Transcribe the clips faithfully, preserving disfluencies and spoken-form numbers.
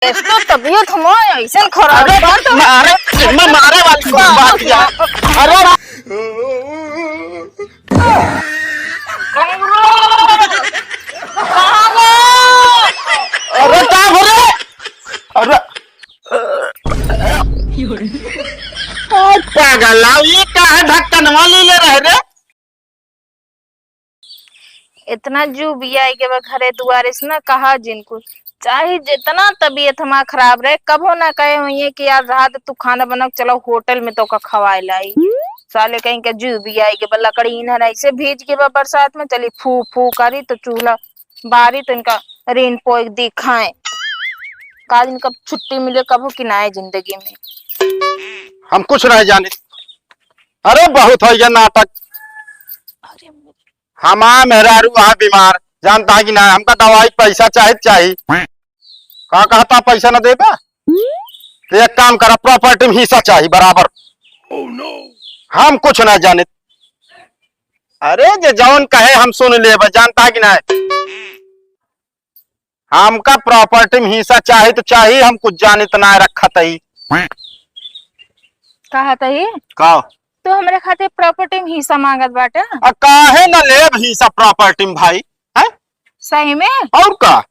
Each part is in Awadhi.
एक तो तबीयत हमार ऐसे खराब अरे बा तो मारे, मैं मारे वाली बात किया। अरे अरे का हो रे? अरे ओ पागल, आओ ये का है ढक्कनवा ले ले रहे रे? इतना जुबियाई के बा घरे दुआरे से ना कहा जिनको, चाहे जितना तबीयत हमार खराब रहे, कबो ना कहे होइए कि यार रात तू खाना बना के चलो होटल में तो का खवाए लाई। साले कहीं के जुबियाई के बा, लकड़ी इन्हर ऐसे भीज के बा बरसात में, चली फू फू करी तो चूल्हा बारी तो इनका रीन पोएक दिखाए। का दिन कब छुट्टी मिले कबो कि ना जिंदगी में। हम कुछ नहीं जाने। अरे बहुत हो गया नाटक। हमार मेहरारू वहाँ बीमार, जानता है कि ना, हमका दवाई पैसा चाहे, चाही। का कहता पैसा न देबा? तो एक काम करा, प्रॉपर्टी में हिस्सा चाही बराबर। हम कुछ ना जाने। अरे जे जौन कहे हम सुन लेबे, जानता है कि ना? हमका प्रॉपर्टी में हिस्सा चाही तो चाही, हम कुछ जानित ना रखत हई। कहत हई? का? तू हमरे खातिर प्रॉपर्टी में हिस्सा मांगत बाटे? आ काहे न लेब हिस्सा प्रॉपर्टी में भाई? हैं? सही में? और का?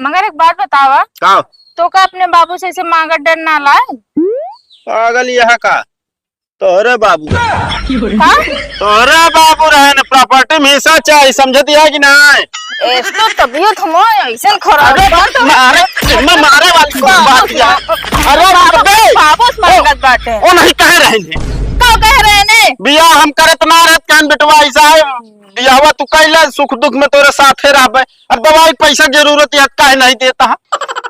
मगर एक बात बतावा। का? तो का अपने बाबू से ऐसे मांगत डर ना लाए? पागल यहाँ का? तोहरे बाबू। हाँ? तोहरे बाबू रहे न, प्रॉपर्टी में हिस्सा चाही, समझत है कि नहीं? एक तो तबीयत हमार ऐसे खराब अरे बा तो मारे, मैं मारे वाली बात किया। अरे बाप रे। बाबू से मांगत बाटे। ओ नहीं कहे रहे ने। का कह रहे ने? बियाह हम करत ना रहत कहन बेटवा ऐसा है, बियाहवा तू कैला सुख दुख में तोरे साथे रहबे। अब दवाई पैसा जरूरत है, काहे नहीं देता है?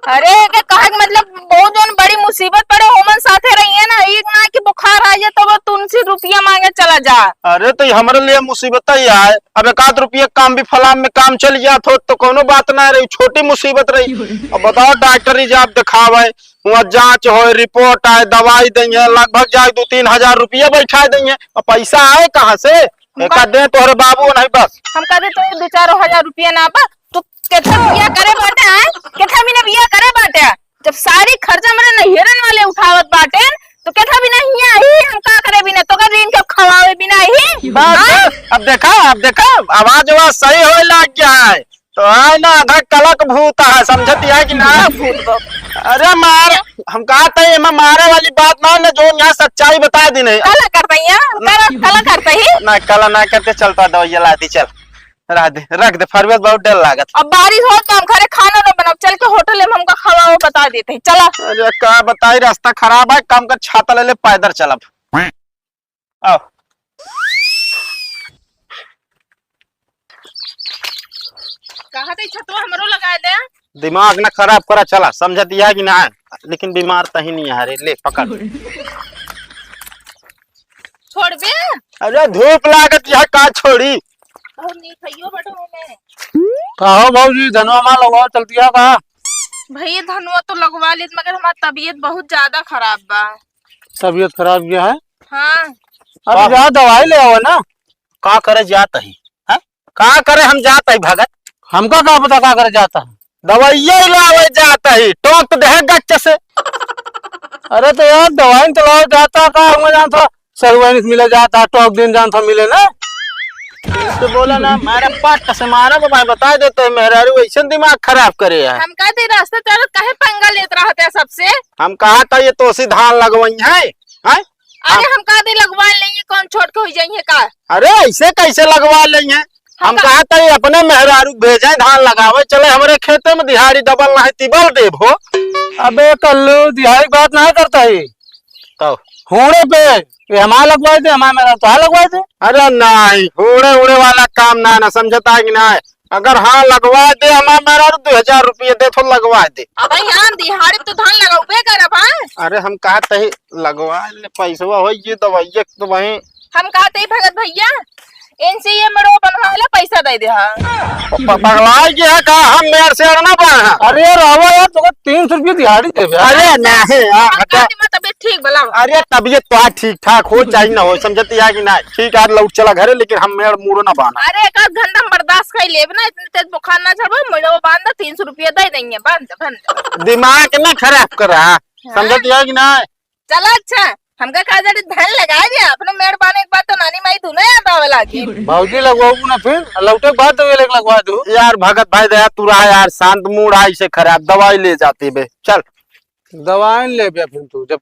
अरे, के कहे के मतलब, बहुत जौन बड़ी मुसीबत पड़े, ओमन साथे रहिए ना, एक ना कि बुखार आ जाए, तब तुमसे रुपया मांगे चला जा। अरे, तो ये हमरे लिए मुसीबत ही है। अब एक आध रुपया काम भी फलाम में काम चल जात हो, तो कोनो बात ना रही, छोटी मुसीबत रही। अब बताओ, डॉक्टर ही जाब दिखावे, वहाँ जांच होए, रिपोर्ट आए, दवाई देंगे, लगभग जाए दो तीन हजार रुपया बैठा देंगे। अब पैसा आए कहाँ से? एक बा- आध दे तोहरे बाबू नहीं बस। हम कह दे तो दो चार हजार रुपया ना बा, तू केतना बिया करे बाटे, आए? केतना बिना बिया करे बाटे? जब सारी खर्चा मेरे नैहरन वाले उठावत बाटे, तो केतना बिना हिया ही, हम का करे बिना, तो का दिन के खवावे बिना ही? बात हाँ? अब देखा, अब देखा, आवाज आवाज सही होए लग गया है। तो है ना, आधा कलक भूत है, समझत है कि ना? कलक भूत बा। अरे मार, हम कहा था, एमा मारे वाली बात ना, ना जो यहाँ सच्चाई बता दी नहीं। कला करता ही, हाँ? कला, कला करता ही। ना, कला ना करते, चलता दवाई ला दी, चल। रह दे, रख दे, फरवेद बहुत डर लागत। अब बारिश होत बा, हम घरे खाना ना बनाब, चल के होटल में हमका खवाओ, बता देते हैं, चला। अरे का बताई, रास्ता खराब है, काम कर छाता ले ले, पैदल चलब। आओ। कहा थे छतवा हमरो लगा दे। दिमाग ना खराब करा, चला, समझत है कि ना, लेकिन बीमार तही नहीं है रे, ले पकड़। छोड़बे? अरे धूप लागत है, का छोड़ी? बहुत नीक हइयो बटो में। का हो भौजी, धनवा माँ लगवा चलती है का? भैया धनवा तो लगवा लेत, मगर हमार तबीयत बहुत ज्यादा खराब बा। तबीयत खराब ये है? हाँ। अरे का? जा दवाई ले आओ ना। का करे जात ही? हैं? का करे हम जात ही भगत? हमका का पता का करे जाता है? दवाइया ही लावे जात ही, टोंक तो देहे गच्च से। अरे तो यार दवाई तो लावे जाता का, हम जान था सरुआइन से मिले जाता, टोंक दिन जान था मिले ना। तो बोला ना, मारा पट से मारा, मैं बता देते हैं, मेहरारू ऐसे दिमाग खराब करे है। हम कहते रास्ता चलत काहे पंगा लेत रहते हैं सबसे? हम कहा था ये तोसी धान लगवाई है, हैं? अरे हम हम कहा दे लगवा लेंगे, कौन छोट के हो जाइए का? अरे ऐसे कैसे लगवा लेंगे? हम हम का- कहा था ये अपने मेहरारू भेजे धान लगावे, चले हमरे खेते में दिहाड़ी डबल नहीं तिबल देबो। अबे कल्लू दिहाड़ी बात ना करता है। तो? होने पे ये हमारा लगवाए दे, हमारा मेहरारू तो हाँ लगवाए दे। अरे नहीं, होने उड़े वाला काम ना, ना समझता है कि ना? अगर हाँ लगवा दे हमारा मेहरारू दो हजार रुपये दे तो लगवा दे। अबे यहाँ दिहाड़ी तो धान लगाउबे करब, हाँ? अरे हम कहा तही लगवा ले, पैसवा हो ये दवाइया तो वहीं। हम कहा तही भगत भैया, इनसे ये मेड़ो बनवा ले, पैसा दे दे, हाँ। प-, पगलाई के है का? हम मेड़ से अड़ना पड़ा है। अरे रावा यार, तो तीन सौ रुपये दिहाड़ी देबे। अरे नहीं यार, हम हटा। कहती मैं तबीयत ठीक भला। अरे तबीयत तो आज ठीक ठाक हो, चाहे ना हो, समझती है कि नहीं? ठीक है, लौट चला घरे, लेकिन हम मेड़ मूड़ो ना बाना। अरे एक आध घंटा हम बर्दाश्त कर लेब ना, इतने तेज बुखार ना चढ़ो, मेड़ो बांध दे, तीन सौ रुपये दे देंगे, बांध दे, बांध दे। दिमाग ना खराब करा, हाँ। समझती है कि नहीं? चला अच्छा, हमका का जड़ी धन लगाए दिया, अपने मेड़ बाने के बाद तो नानी माई दुनो याद आवे लागी। भौजी लगवाबू ना फिर, लौटे के बाद तो ये लोग लगवा दू। यार भगत भाई दया तू रहा यार, शांत मूड आई से खराब, दवाई ले जाती बे, चल। दवाई ले बे फिर तू, जब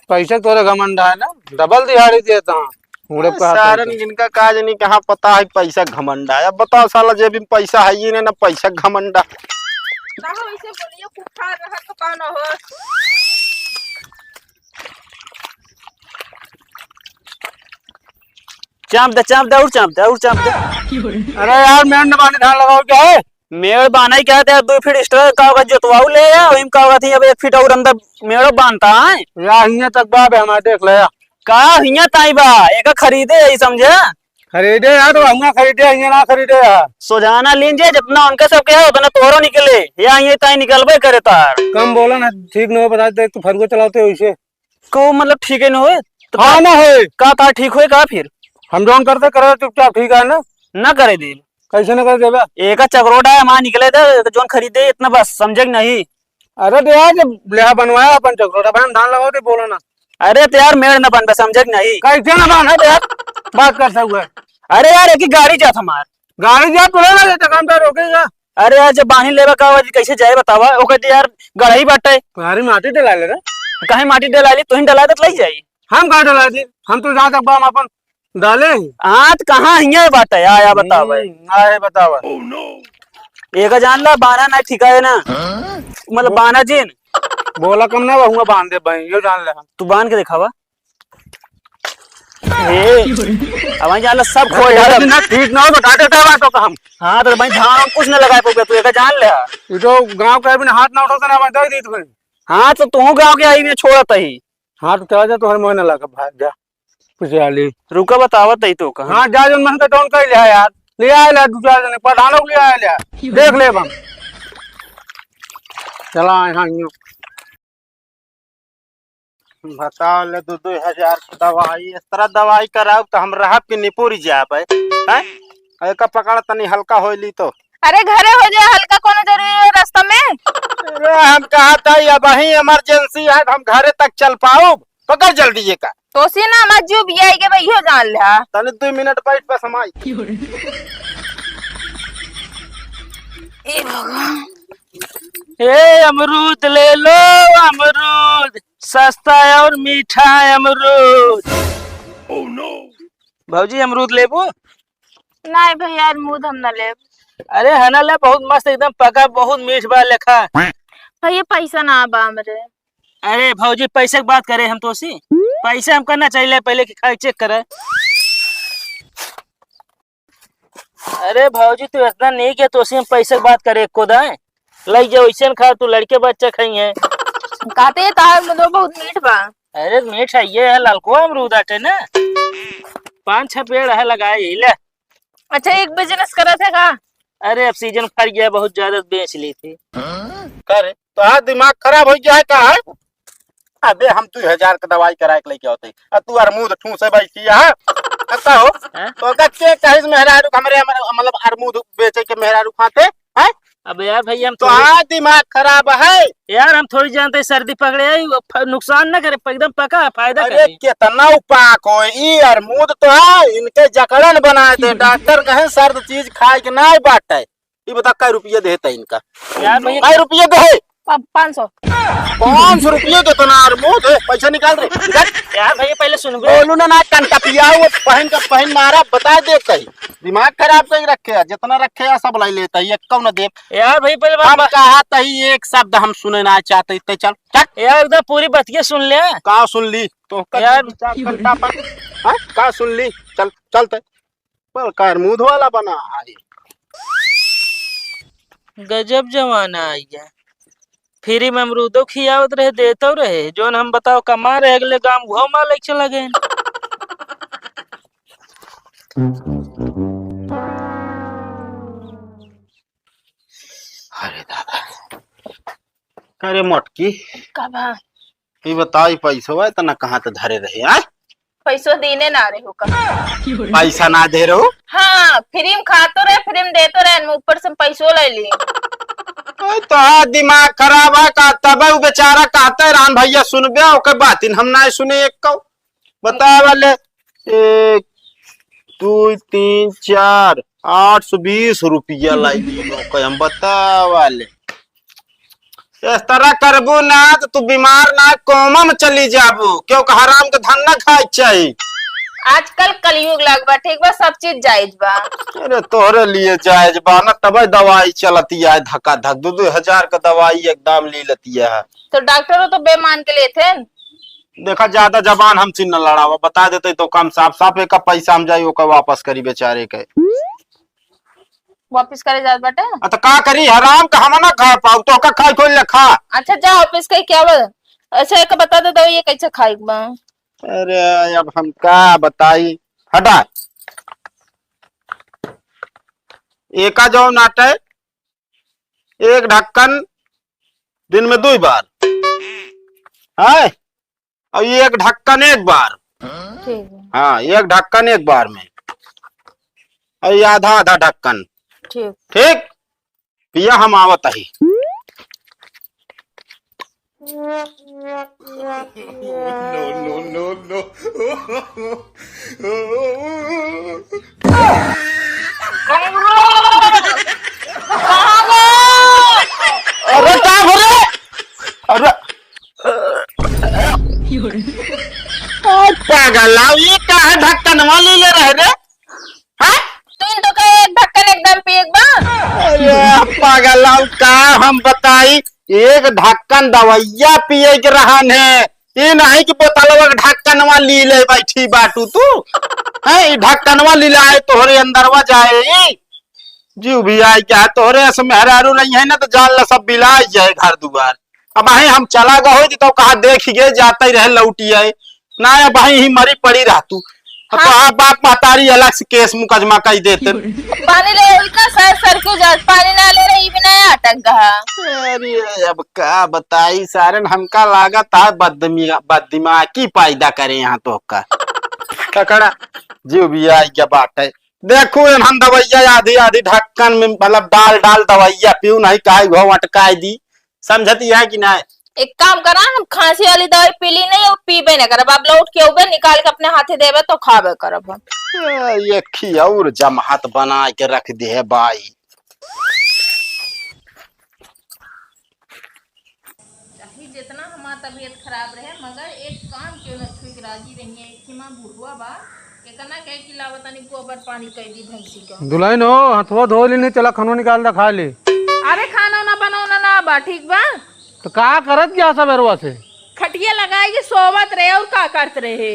पैसे तोरे घमंड है ना, डबल दिहाड़ी देता हूँ। मुड़े पे हाथ सारन रख। इनका का जानी कहाँ पता है पैसा घमंडा। अब बताओ साला, जेब में पैसा है ही नहीं, ना पैसा घमंडा। ना हो, इसे बोलिए, कुठार रहा तो कौन हो? चाप दे, चाप दे, और चाप दे, और चाप दे। अरे यार, मेड़ न बाने धान लगाओ क्या है? मेड़ बान्है का है, दो फीट extra का होगा, जोतवाऊ ले या, वही में का होगा थी, अब एक फीट और अंदर मेड़ो बान्हता है। या हियां तक बा बे हमार, देख ले या। का हियां ताई बा, एका खरीदे यही समझे? खरीदे यार, तो हुआं खरीदे, हियां ना खरीदे यार। सोझाना लीन जे, जितना उनके सबके है, उतना तोहरो निकले, या हियां ताई निकलबे करे तार। कम बोला ना, ठीक न हो, बता दे, तू फरुआ चलाते हो इसे। को मतलब ठीक है न होए? तो हाँ, का, ना होए। का, का ठीक होए का फिर? हम जौन करते करे चुपचाप, ठीक है ना? ना करे दे। कैसे ना करे देबे? एका चकरोटा है, हमार निकले दे, तो जौन खरीदे इतना बस, समझे कि नहीं? अरे दे यार, जब लेहा बनवाया अपन चकरोटा, भाई हम धान लगाओ दे, बोलो ना। अरे तो यार मेड़ ना बनबे, समझे कि नहीं? कैसे ना बन है दे यार, बात करता हुआ। अरे यार, एक ही गाड़ी जात हमार। गाड़ी जात तो ना जाता, काम तो रोकेगा। अरे यार, जब बान्ही लेबा का वजह कैसे जाए बतावा? ओकर तो यार गढ़ई बाटे। गाड़ी माटी डला ले रे। कहीं माटी डला ली, तुहीं डला दे तो लई जाई। हम कहाँ डला दी? हम तो जहाँ तक बा हम अपन डाले ही। हाँ, तो कहाँ हियाँ बाटे? या, या बतावा। हम्म, ना है बतावा। एका जान ला, बाना ना ठिकाए ना। हाँ? मतलब बाना जिन। बोला कम ना, हुआ बांध दे भाई, यो जान ले। तू बांध के दिखावा। ए, अब वहीं जान ला सब खोए अरे डालब। ना, ठीक ना हो, बता देता है बातों का हम। हाँ, तो भाई धान हम कुछ ना लगाए पाऊंगा, तू एका जान ले। ये तो गांव के आदमी ने हाथ ना उठाता ना, मैं दे दी तुम्हें। हाँ, तो तू गांव के आई में छोड़त ही। हाँ, तो चला जा, तुम्हारे मोह ना लगा, भाग जा। कुछ आली। रुका, बतावत ही तो कहा। हाँ, जा, जो मन का टोन कर लिया यार। ले आए ला, दो चार जने, प्रधानों को ले आए ला। देख ले हम। चला आए, हाँ, यूं। बताओ ले, दो दो हजार के दवाई, इस तरह दवाई कराओ तो हम रहब कि निपुर जाब, हैं? एका पकड़ तनी हल्का होइली तो। अरे घरे हो जाए हल्का, कोनो जरूरी है रास्ता में? अरे हम कहा था, अब वही emergency है, हम घरे तक चल पाउब? पकड़ जल्दी एका। तोसी ना हमार जीव बियाई के बा, इहो जान ले। हाँ। तनी दो मिनट बैठ बस हम आई। ए भगवान। ए अमरूद ले लो, अमरूद सस्ता है और मीठा है अमरूद। भौजी अमरूद लेबू? नहीं भैया, अमरूद हम ना लेब। अरे है ना ले, बहुत मस्त एकदम पका, बहुत मीठ बा लेखा। भैया पैसा ना बा हमरे। अरे भौजी, पैसे की बात करे हम तोसी? पैसे हमका ना चाहिए, पहले कि खाए check करे। अरे भौजी, तू इतना नीक है, तोसी हम पैसे की बात करे एको दाए? लई जाओ, ऐसे न खा, तू लड़के बच्चे खाई है। कहते हैं तार मुदो बहुत मीठ बा। अरे मीठ है, ये है ललको अमरूद आटे ना, पाँच छह पेड़ है लगाए ही ले। अच्छा, एक business करत है का? अरे अब season फर गया, बहुत ज्यादा बेच ली थी। करे तो आज दिमाग खराब हो गया है का है? अबे हम दो हजार के दवाई कराए के लेके आते, आ तू अरमूद ठूसे बैठी है। आ का हो? हैं? तो का के कहिस मेहरारू के हमरे, हमरे, मतलब अरमूद बेचे के मेहरारू खाते, हैं? अबे यार भैया हम तो थोड़ी आज दिमाग खराब है। यार हम थोड़ी जानते हैं, सर्दी पकड़े है, वो फ-, नुकसान ना करे, प-, एकदम पका है, फायदा अरे करे। कितना उपाक हो, ई अरमूद तो है, इनके जकड़न बना दे। डॉक्टर कहे सर्द चीज खाए के ना बाटे। ई बता, कै रुपया देता इनका? यार भैया कै रुपया दे? पा-, पाँच सौ। पाँच सौ रुपया देता ना यार, मुंह दे, पैसा निकाल रे, निकाल। यार भैया पहले सुन बे। बोलू ना, ना, कंटपिया हुआ पहन का पहन मारा, बता देता ही। दिमाग खराब कर रखे है, जितना रखे है सब लाई लेता ही, एक कौन दे। यार भैया पहले बात हम बा- कहा तही एक शब्द हम सुने ना चाहते, इतने चल, चल। यार एकदम पूरी बतिया सुन ले। का सुन ली? तो कर यार। दू चार घंटा पर, हाँ? का सुन ली? चल, चलते। बड़का अरमूद वाला बना है। गजब जमाना आ गया। फ्री में अमरूदो खियावत रहे, देतो रहे। जौन हम बताओ कमा रहे, अगले गांव घुमा ले चला गए। अरे मोटकी, का बा? ई बताओ, ई पैसवा इतना कहाँ त धरे रहे, आय? पैसो दीने ना रहे हो का? पैसा ना दे रहो? हाँ, फ्री में खातो रहे, फ्री में देतो रहे, ऊपर से पैसो ले ली। ओए, तो हाँ, दिमाग खराब है का? तब उ बेचारा कहते, "राम भैया सुनबे, ओके बातिन हम ना सुने एक कौ।" बतावा ले, एक, दुई, तीन, चार, आठ सौ बीस रुपया लाई दी ओके हम, बतावा ले। इस तरह करबू ना तो तू बीमार ना कोमा में चली जाबू, क्योंकि हराम के धन ना खाए के चाही। आजकल कलयुग लग बा, ठीक बा, सब चीज जायज बा। अरे तोहरे लिए जायज बा ना, तबे दवाई चलती है धक्का धक, दो दो हजार का दवाई एकदम ले लेती है। तो डॉक्टरों तो बेमान के लेते हैं। देखा, ज्यादा जबान हमसे न लड़ावा, बता देते तो काम साफ साफ, एक पैसा हम जाई ओकर वापस करी बेचारे के। वापिस करे जात बाटे? आ, तो का करी, हराम का हम ना खा पाऊ, तो का खाई खोल ले खा। अच्छा, जा वापिस कही क्या बा? अच्छा, एक बता दे दो, ये कैसे खाई बा? अरे, अब हम का बताई, हटा। एका जो नाटे, एक ढक्कन दिन में दुई बार, है, और ये एक ढक्कन एक बार। ठीक है। हाँ, एक ढक्कन एक बार में, और ये आधा आधा ढक्कन। ठीक। ठीक, पिया, हम आवत ही। No, no, no, no। अरे का हो रे? अरे, आ, पागल, आओ, ये का है ढक्कन वाली ले रहे रे? हाँ? तू तो कहे एक ढक्कन एकदम पिए के बा। अरे पागल, आओ का हम बताई, एक ढक्कन दवाइया पिए के रहन है, ये नहीं कि बोतलवा के ढक्कनवा ली ले बैठी बाटू तू। हैं, ई ढक्कनवा ली लाए तोहरे अंदरवा जाए ई। जीव भी आई क्या तोहरे अस मेहरारू नहीं है ना तो जान ला सब बिलाई जाए घर दुआर। अब अहीं हम चला गए होई तो कहा देख गए जाते ही रहे लौटी आए। ना अब अहीं ही मरी पड़ी रह तू। अब हाँ। तो आप बाप महतारी अलग से केस मुकदमा कई देते। पानी ले उनका सर सर क्यों जात, पानी ना ले रही बिना अटक गहा। अरे अब का बताई सारन, हमका लागत है बददिमी-, बददिमागी पैदा करे यहाँ तो का। ककड़ा जीव भी आई क्या बात है। देखू एनहन दवैया आधी आधी ढक्कन में मतलब डाल डाल दवैया पीऊ नहीं काहे घो अटकाए दी। समझती है कि नहीं? एक काम करा, हम खांसी वाली दवाई पी ली नहीं, वो पीबे ना करब। अब लौट के उबे निकाल के अपने हाथे देबे तो खाबे करब हम। ए, ये खी और जमात बना के रख दे है बाई। चाहे जितना हमार तबीयत खराब रहे, मगर एक काम क्यों न छुई के राजी रहिए। एक ठे माँ बुढ़वा बा, केतना कहे कि लावा तनी गोबर पानी कर दी भैंसी का। दुल्हन हो, हथवा धो लेने, चला खाना निकाल दा, खा ले। अरे खाना ना बनाओ ना, ना बा, ठीक बा? तो का करत गया सबेरवा से? खटिया लगाए के सोवत रहे और का करत रहे?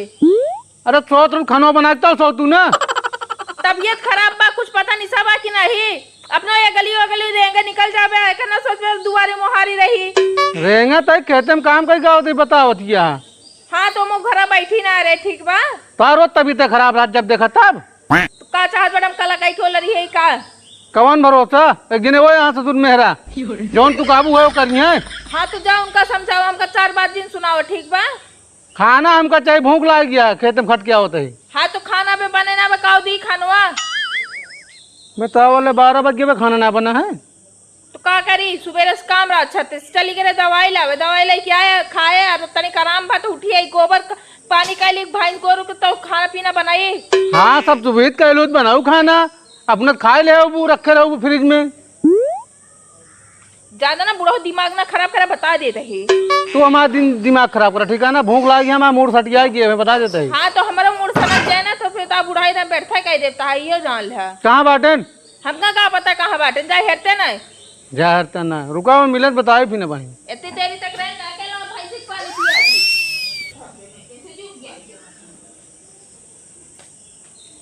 अरे सोत रूम खाना बना के तो सो तू ना। तबीयत खराब बा, कुछ पता नहीं सब बा कि नहीं। अपनो ये गली वो गली रेंगे निकल जाबे, एकर ना सोचबे दुआरे मोहारी रही। रेंगे तई खेते में काम कई का होती बतावत किया। हाँ तो मो घरा बैठी ना रहे, ठीक बा? तारो तबीयत खराब रहा जब देखा तब। तो का चाहत मैडम कला कई ठो लड़ी है का? कवन भरोसा? एक जने वो यहाँ ससुर मेहरा। जौन तू काबू है वो करिए। हाँ तो जा उनका समझाओ, हमका चार बात जिन सुनाओ, ठीक बा? खाना हमका चाहिए, भूख लाग गया, खेत में खट के आवत है। हाँ, तो खाना बे बने ना, बे काव दी खानवा? बताओ ले, बारह बज गए, बे खाना ना बना है। तो का करी, सुबेरे से काम रहा, छत्तीस चली गए दवाई लावे, दवाई लेके आए, खाए, और तनिक आराम भा तो उठी आई, गोबर क-, पानी कैली, भैंस गोरू के तो खाना पीना बनाई। हाँ, सब सुबेरे कैलू तो बनाऊ खाना, अपना खाए ले, वो रखे रहो फ्रिज में। ज्यादा ना बुढ़ऊ दिमाग ना खराब करा, बता देत ही। तू हमारा दिन, दिमाग खराब करा, ठीक है ना? भूख लागी, हमारा मूड सट गया है, हमें बता देत ही। हाँ, तो हमारा मूड सनक जाए ना, तो फिर तो बुढ़ाई ना बैठा कह देता है, यो जान ले। कहाँ बाटेन? हमका का पता कहाँ बाटेन, जा हेरते ना। जा हेरते ना, रुका, वो मिलत बताए फिर ना बहिन।